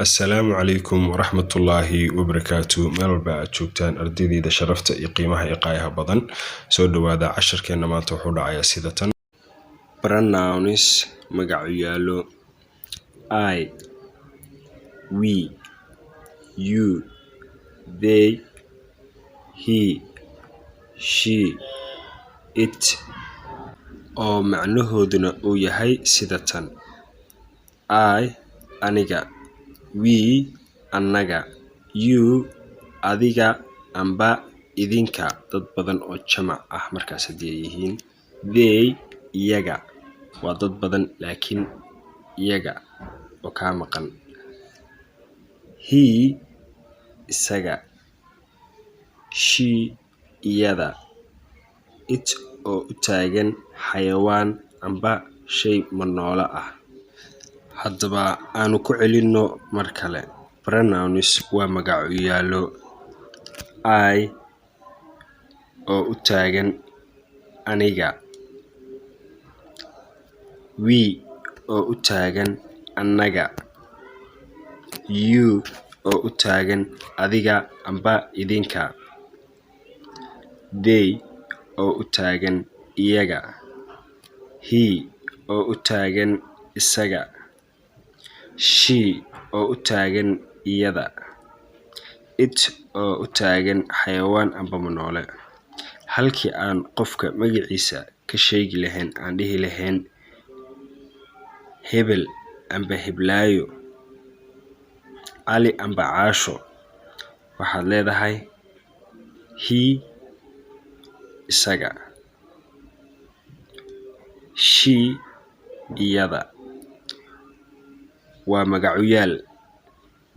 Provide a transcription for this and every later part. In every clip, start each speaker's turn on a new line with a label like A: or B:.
A: Assalaamu calaykum waraxmatullaahi wabarakaatu. Meel walba aad joogtaan, ardaydayda sharafta iyo qiimaha iyo qaayaha badan, soo dhawaada. Casharkeenna maanta wuxuu dhacayaa sida tan: pronouns, magacuyaalo. I, we, you, they, he, she, it, oo macnahooduna uu yahay sida tan: I, aniga; we, annaga; you, adiga amba idinka, dad badan oo jamac ah markaas haddii ay yihiin; they, iyaga, waa dad badan laakiin iyaga oo kaa maqan; he, isaga; she, iyada; it oo u taagan xayawaan amba shay manoole ah. Haddaba aanu ku celinno mar kale. Pronouns waa magacuyaalo. I oo u taagan aniga, we oo u taagan annaga, you oo u taagan adiga amba idinka, they oo u taagan iyaga, he oo u taagan isaga, she oo u taagan iyada, it oo u taagan xayawaan amba manoole. Halkii aan qofka magaciisa ka sheegi lahayn, aan dhihi lahayn hebel amba heblaayo, Cali amba Caasho, waxaad leedahay he, isaga; she, iyada. Waa magacuyaal,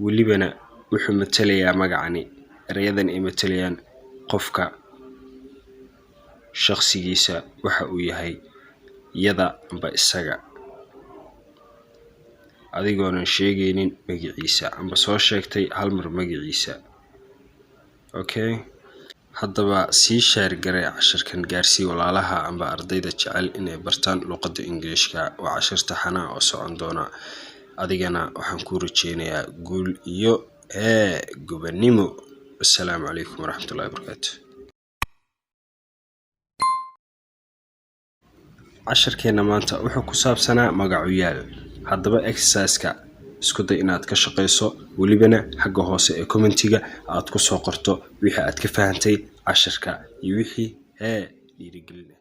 A: welibana wuxuu matalayaa magacani, erayadan ay matalayaan qofka shaqsigiisa, waxa uu yahay, iyada amba isaga, adigoonan sheegaynin magaciisa amba soo sheegtay hal mar magaciisa. Okay, haddaba sii share garee cashirkan, gaarsii walaalaha amba ardayda jecel inay bartaan luqadda Ingiliishka. Waa cashir taxana oo socon doona. Adigana waxaan kuu rajeynayaa guul iyo gobonimo. Assalaamu calaykum waraxmatullahi wabarakaatu. Casharkeena maanta wuxuu ku saabsanaa magacuyaal. Haddaba exerciseka isku day inaad ka shaqayso, welibana xagga hoose ee commentiga aad ku soo qorto wixii aad ka fahantay cashirka iyo wixii dhiirigelina.